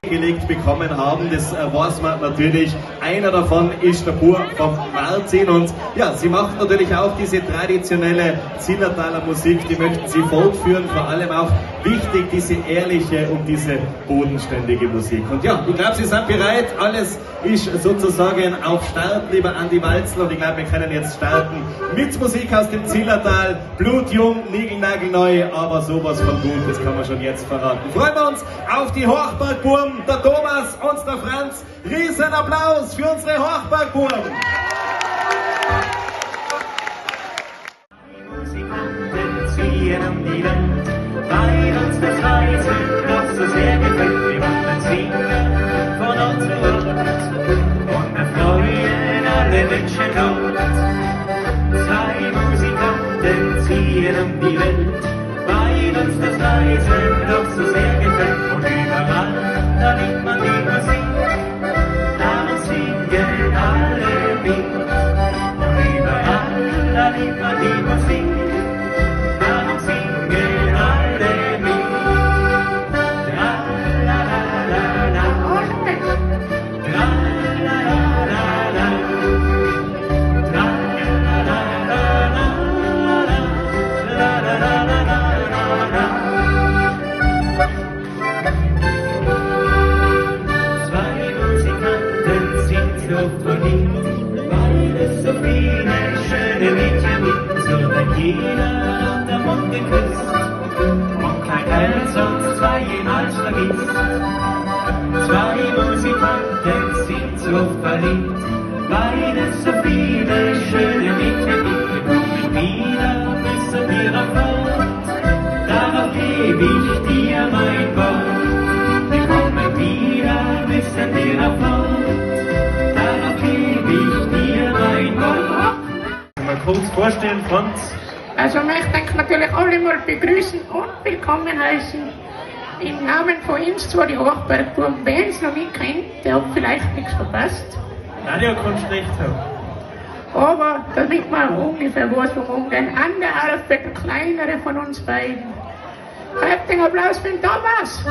Gelegt bekommen haben, das weiß man natürlich. Einer davon ist der Bub vom Martin und ja, sie macht natürlich auch diese traditionelle Zillertaler Musik, die möchten sie fortführen, vor allem auch wichtig, diese ehrliche und diese bodenständige Musik. Und ja, ich glaube, Sie sind bereit, alles ist sozusagen auf Start, lieber Andi Walzl, und ich glaube, wir können jetzt starten mit Musik aus dem Zillertal, blutjung, niegelnagelneu, aber sowas von gut, das kann man schon jetzt verraten. Freuen wir uns auf die Hochbergburm, der Thomas und der Franz. Riesenapplaus für unsere Hochbergburm! Musikanten ziehen um die Welt, weil uns das Reisen doch so sehr gefällt. Wir wollen singen von Ort zu Ort und erfreuen alle Menschen dort. Zwei Musikanten ziehen um die Welt, weil uns das Reisen doch so sehr gefällt. Und überall, da liebt man die Musik, darum singen alle mit. Und überall, da liebt man die Musik, darum singen alle mit. Tra la la la la, tra la la la la, tra la la la la la la la la la la. Zwei Musikanten sind so oft verliebt, weil es so viele schöne Mädchen gibt. So wird jeder davon geküsst und kein Herz uns zwei jemals vergisst. Zwei Musikanten sind so oft verliebt, weil es so viele schöne Mädchen gibt. Wir kommen wieder bis zu ihrer Fort, darauf gebe ich dir mein Wort. Wir kommen wieder bis zu ihrer Fort, darauf gebe ich dir mein Wort. Mal kurz vorstellen, Franz. Also möchte ich natürlich alle mal begrüßen und willkommen heißen. Im Namen von uns zwei, die Hochbergburm. Wer es noch nicht kennt, der hat vielleicht nichts verpasst. Nein, der kann schlecht haben. Aber damit man ungefähr weiß, wo wir umgehen, an der Alphabet, der kleinere von uns beiden. Heftigen Applaus für den Thomas!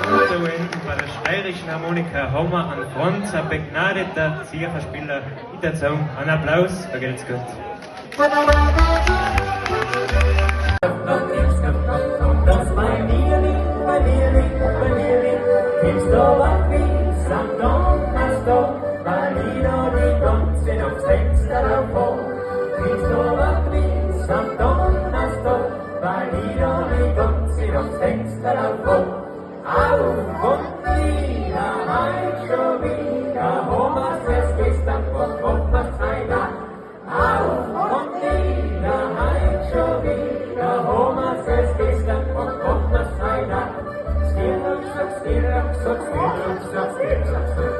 Und da hinten bei der steirischen Harmonika haben wir einen Franz, ein begnadeter Zircherspieler. Ich würde sagen, einen Applaus, vergelt's Gott. Das bei mir liegt, bei mir liegt, bei mir liegt, gibst du was wie am Donnerstag, weil ich noch die ganze Nacht Fenster davor. Gibst du was wie am Donnerstag, weil ich noch die ganze Nacht Fenster davor. Auf und nieder, heut schon wieder, haben wir's erst gestern und hoffen wir's heiner. Auf und nieder, heut schon wieder, haben wir's erst gestern und hoffen wir's heiner.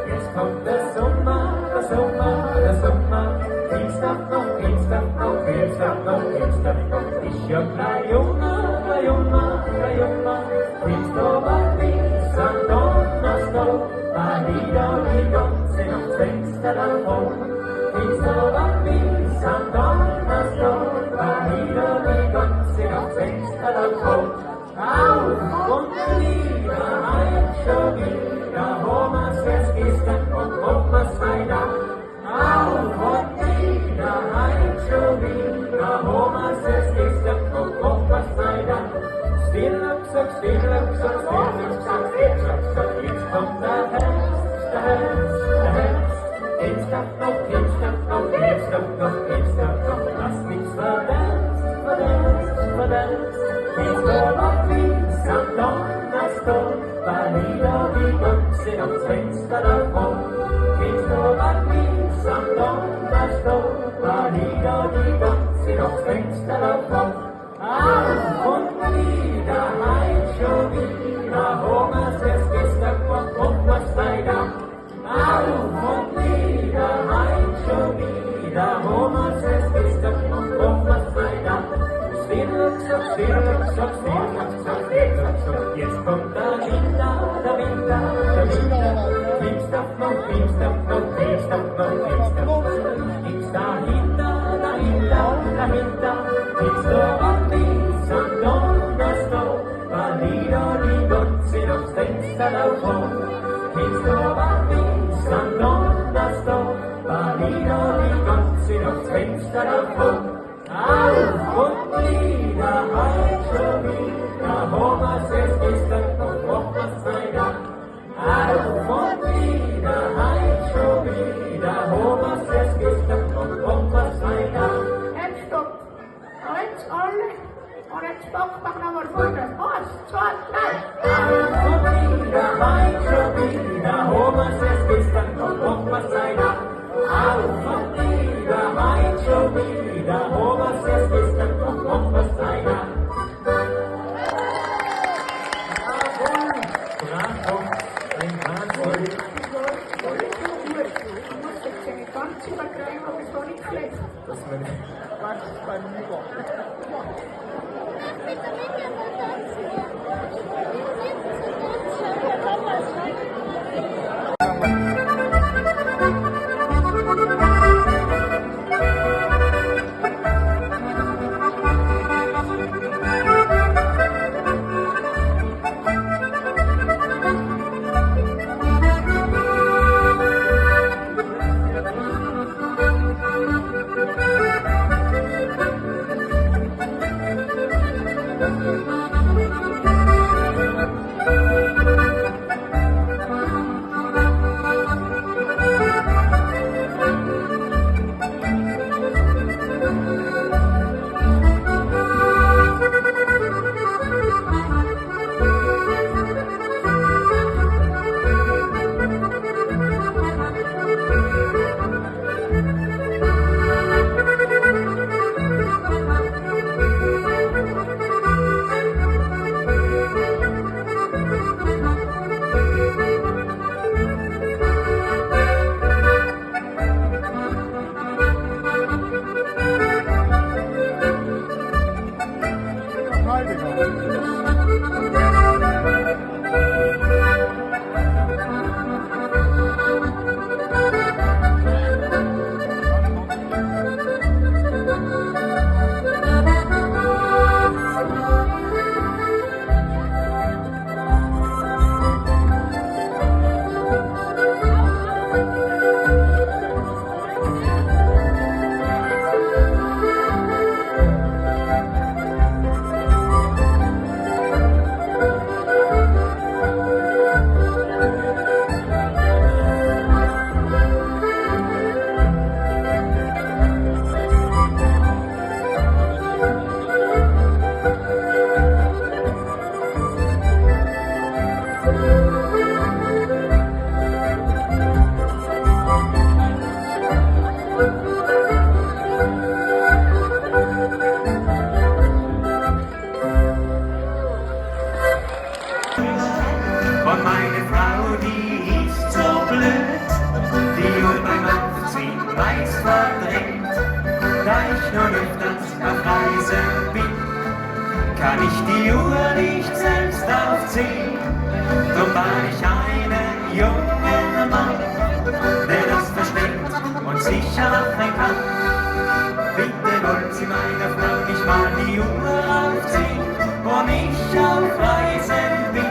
Jetzt kommt der Sommer, der Sommer, der Sommer. Dienstag noch, Dienstag noch, Dienstag noch, Dienstag noch. Ich ja gleich junger, gleich junger, gleich junger. Dienstag, Dienstag, Donnerstag, war wieder die ganze Nacht Fenster davor. Dienstag, Dienstag, Donnerstag, war wieder die ganze Nacht Fenster davor. Auf und nieder, heut schon wieder, haben wir's erst gestern und hoffen wir's heiner. Auf und nieder, heut schon wieder, haben wir's Fenster davon. Kennst du was Wies am Donnerstag, war wieder die ganze aufs Fenster davon. Auf und nieder, heut schon wieder, haben wir's erst gestern gemacht, machen wir's weiter. Auf und nieder, heut schon wieder, haben wir's erst gestern gemacht, machen wir's weiter. Jetzt kommt der Winter, der Winter, der Winter. Pfingstag noch, Pfingstag noch, Pfingstag noch, Pfingstag noch. Gibt's dahinter, dahinter, dahinter. Gibt's doch am Wies am Donnerstag, war wieder die Gotze aufs Fenster davon. Gibt's doch am Wies am Donnerstag, war wieder die Gotze aufs Fenster davon. Auf und nieder, heut schon wieder, haben wir's erst gestern noch, machen wir's weiter. Auf und nieder, heut schon wieder, haben wir's erst gestern noch, machen wir's weiter. Jetzt stopp. Jetzt alle. Und jetzt packen wir nochmal Vollgas. 1, 2, 3. Auf und nieder, heut schon wieder, haben wir's erst gestern noch, machen wir's weiter. Auf und nieder, heut schon wieder, haben wir's erst gestern noch, machen wir's weiter. Jawohl! Bravo! Ein Wahnsinn! Das war voll gut. Ich muss jetzt nicht ganz übertreiben, aber es war nicht schlecht. Dass man Und meine Frau, die ist so blöd, die Uhr beim Aufziehen meist verdreht. Da ich nun öfters auf Reise bin, kann ich die Uhr nicht selbst aufziehen. Drum war ich einen jungen Mann, der das versteht und sicher machen kann. Bitte wollt Sie meiner Frau nicht mal die Uhr aufziehen, wo ich auf Reisen bin.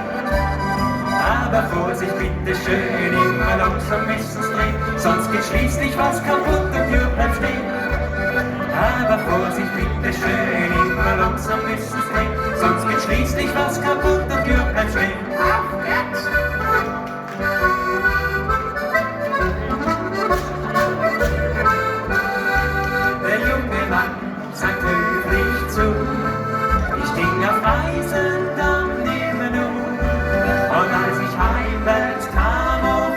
Aber Vorsicht, bitte schön, immer langsam müssen's drehen, sonst geht schließlich was kaputt und die Uhr bleibt stehen. Aber Vorsicht, bitte schön, immer langsam müssen's drehen, sonst geht schließlich was kaputt und die Uhr bleibt stehen. Auf geht's! Der junge Mann sagt höflich zu, ich ging auf Reisen, dann nimm nu. Und als ich heimwärts kam, oh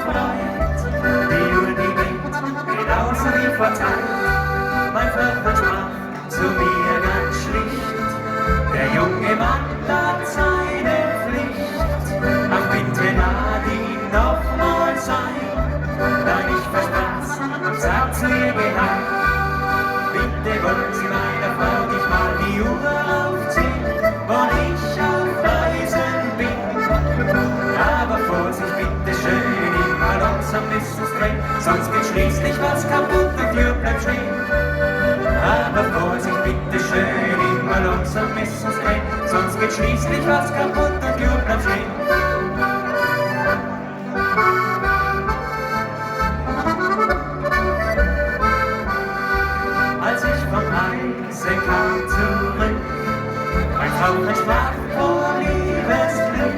schließlich was kaputt und die Uhr bleibt stehen. Aber Vorsicht, bitte schön, immer langsam müssen's drehen, sonst geht schließlich was kaputt und die Uhr bleibt stehen. Als ich von Reise kam zurück, mein Frauchen sprach vor Liebesglück.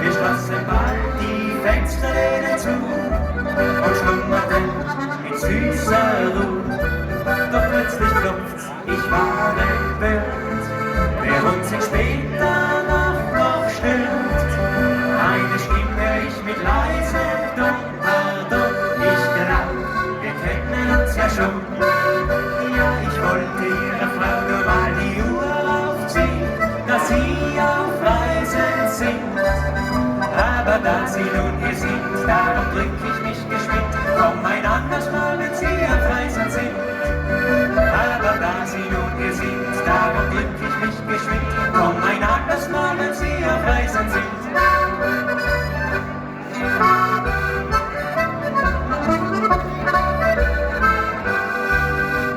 Wir schlossen bald die Fensterläden zu und schlummerten in süßer Ruhe. Doch plötzlich klopft's, ich war empört, wer uns in später Nacht noch stört. Eine Stimme ich mit leisem Ton, pardon, ich glaub, wir kennen uns ja schon. Ja, ich wollte ihrer Frau nur mal die Uhr aufziehen, dass sie auf Reisen sind. Aber da sie nun hier sind, darum drück ich mich geschwind. Komm ein anderes Mal, wenn sie auf Reisen sind. Aber da sie nun hier sind, darum drück ich mich geschwind. Komm ein anderes Mal, wenn sie auf Reisen sind.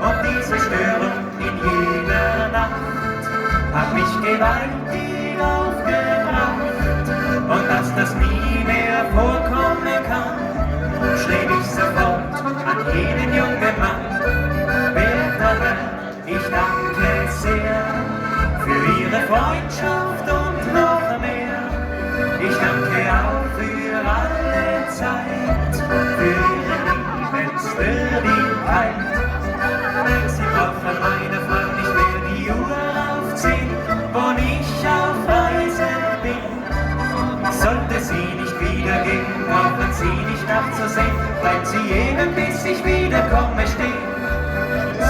Und diese Störung in jener Nacht hat mich gewaltig aufgebracht. Und dass das nie mehr vorkommen kann, schrieb ich sofort an jenen jungen Mann. Werter Herr, ich danke sehr für Ihre Freundschaft und noch mehr. Ich danke auch für alle Zeit, für Ihre Liebenswürdigkeit. Nein, Sie brauchen meiner Frau nicht mehr die Uhr aufziehen, wo ich auf Reisen bin. Sollte sie nicht wiedergehen, brauchen Sie nicht nachzusehen, bleibt sie eben, bis ich wiederkomme, stehen.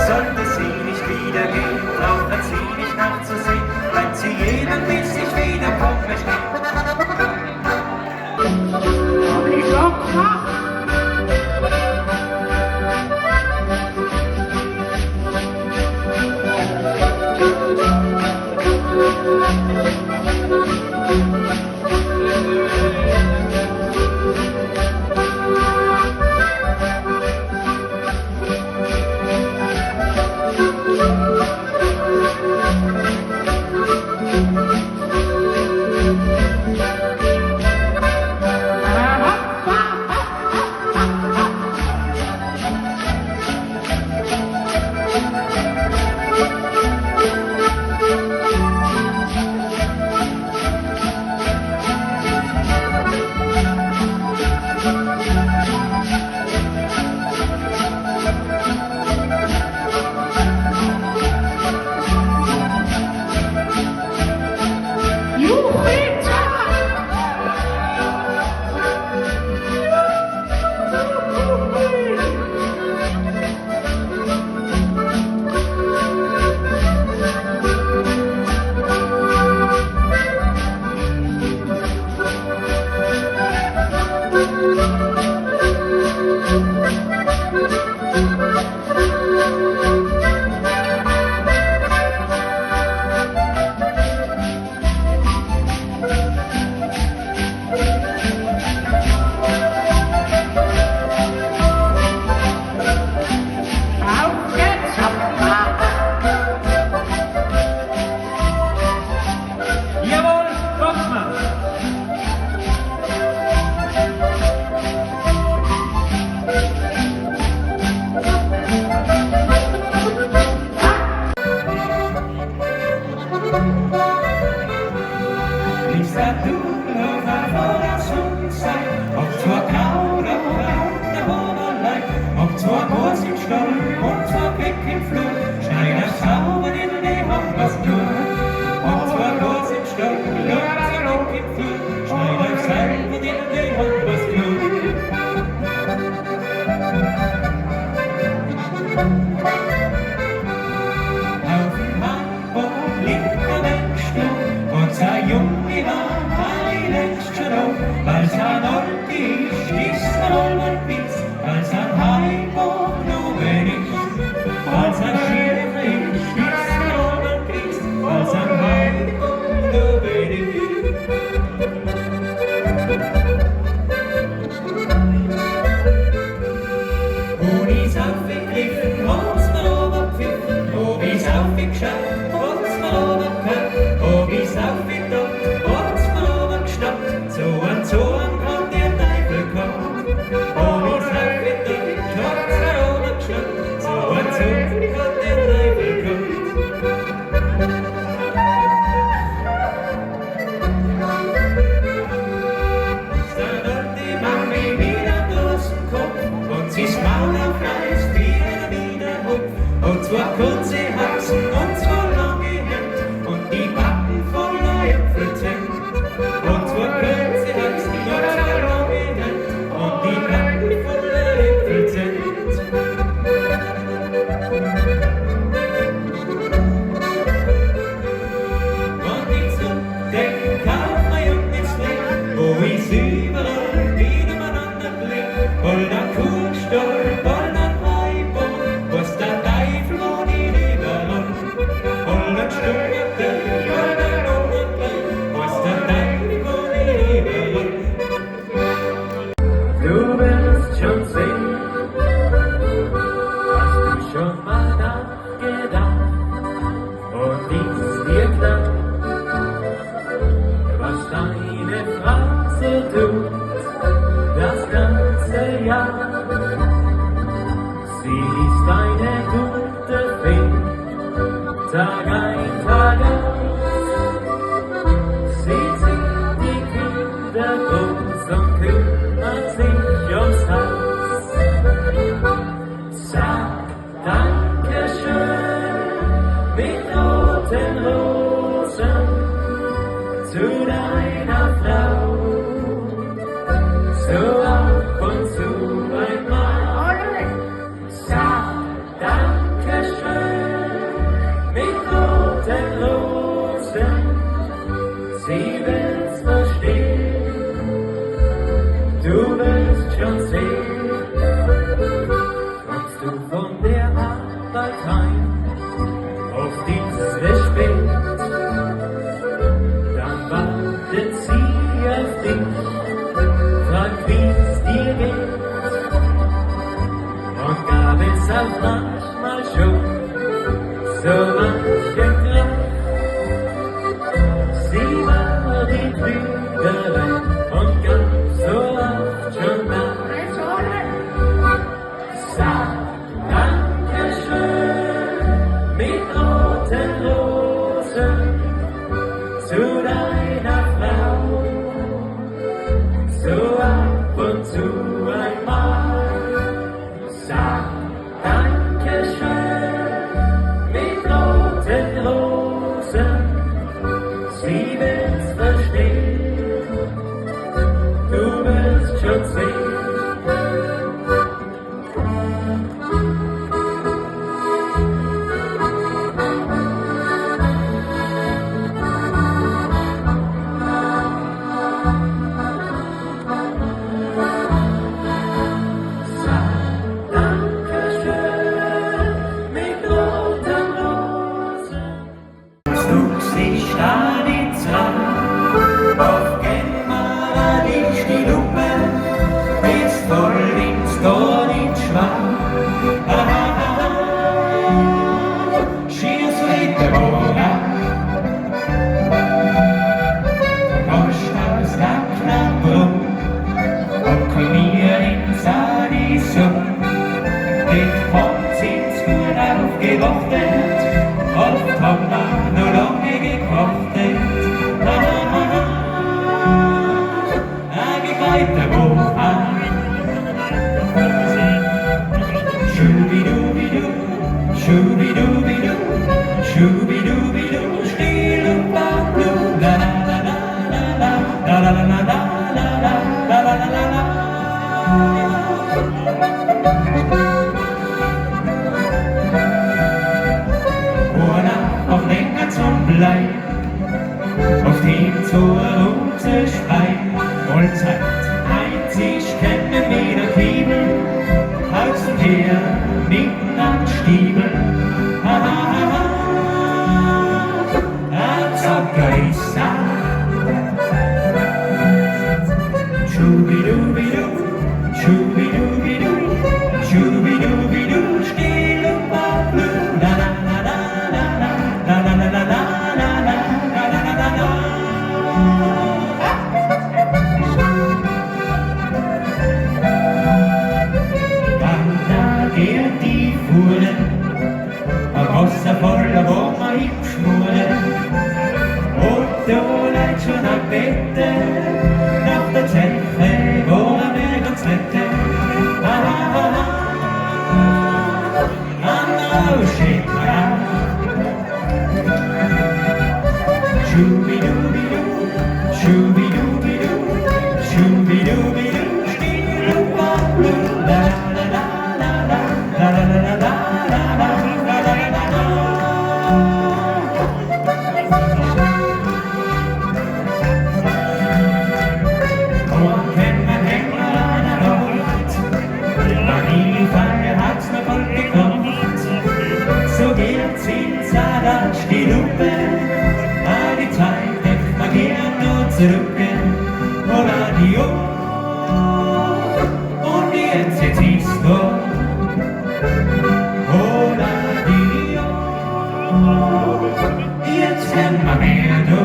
Sollte sie nicht wiedergehen, brauchen Sie nicht nachzusehen, bleibt sie eben, bis ich wiederkomme, stehen. Hab ich doch gemacht. aufgeschaut, hat's mir runtergehört. Hab ich's aufgetan, hat's mir runtergeschnappt. So ein Zorn hat der Teufel gehabt. Hab ich's aufgetan, hat's mir runtergeschnappt. So ein Zorn hat der Teufel gehabt. Dann hat die Mami wieder großen Kopf und sie's Maul aufreißt wie ein Wiener Hupf. Und zwei kurze Haxen und zwei lange Hemd und die Backen voller Äpfelzent. Und zwei kurze Haxen und zwei lange Hemd und die Backen voller Äpfelzent. Und ich zurück, kauf mir und nichts mehr, wo ich's überall wieder miteinander blick. Bald ein Kuhstall, bald ein Heibau, was der Teufel wo nicht überall. Bald ein Stummertel, bald ein Hungertel, was der Teufel wo nicht überall. Du wirst schon sehen, hast du schon mal nachgedacht und ist dir klar, was deine Frau so tut, das ganze Jahr. Sie ist eine gute Fee, Tag ein, Tag aus. Sie zieht die Kinder groß und kümmert sich ums Haus. Sag Dankeschön mit roten Rosen zu deiner Frau. So ab und zu einmal. Sag Dankeschön mit roten Rosen. Sie wird's verstehen, du wirst schon sehen. Kommst du von der Arbeit heim, oft ist es spät, dann wartet sie auf dich, fragt, wie's dir geht. Und gab es auch manchmal schon so manchen Krach. Sie war die Klügere und gab so oft schon nach. Sag Dankeschön mit roten Rosen zu deiner Frau. So ab und zu einmal. Sag Dankeschön mit roten Wasserfall, wo man hinschmuren. Und da liegt schon am Bette, nach der Zeche, wo wir ganz nette. Ah, ah, ah, ah, Schubidubidu, schubidubidu, schubidubidu, schneelupalu, la la la la la la la la la la la la la la la. Und wenn man hängen an der Rot, Vanillefeier hat's noch voll gekocht, so geht's in Sadat die Lupe, die Zeit denkt man gern nur zurück. Hola dio, und jetzt, jetzt ist da. Hola dio, jetzt sind wir mehr da.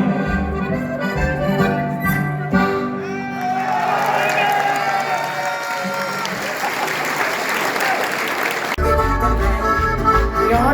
Ja,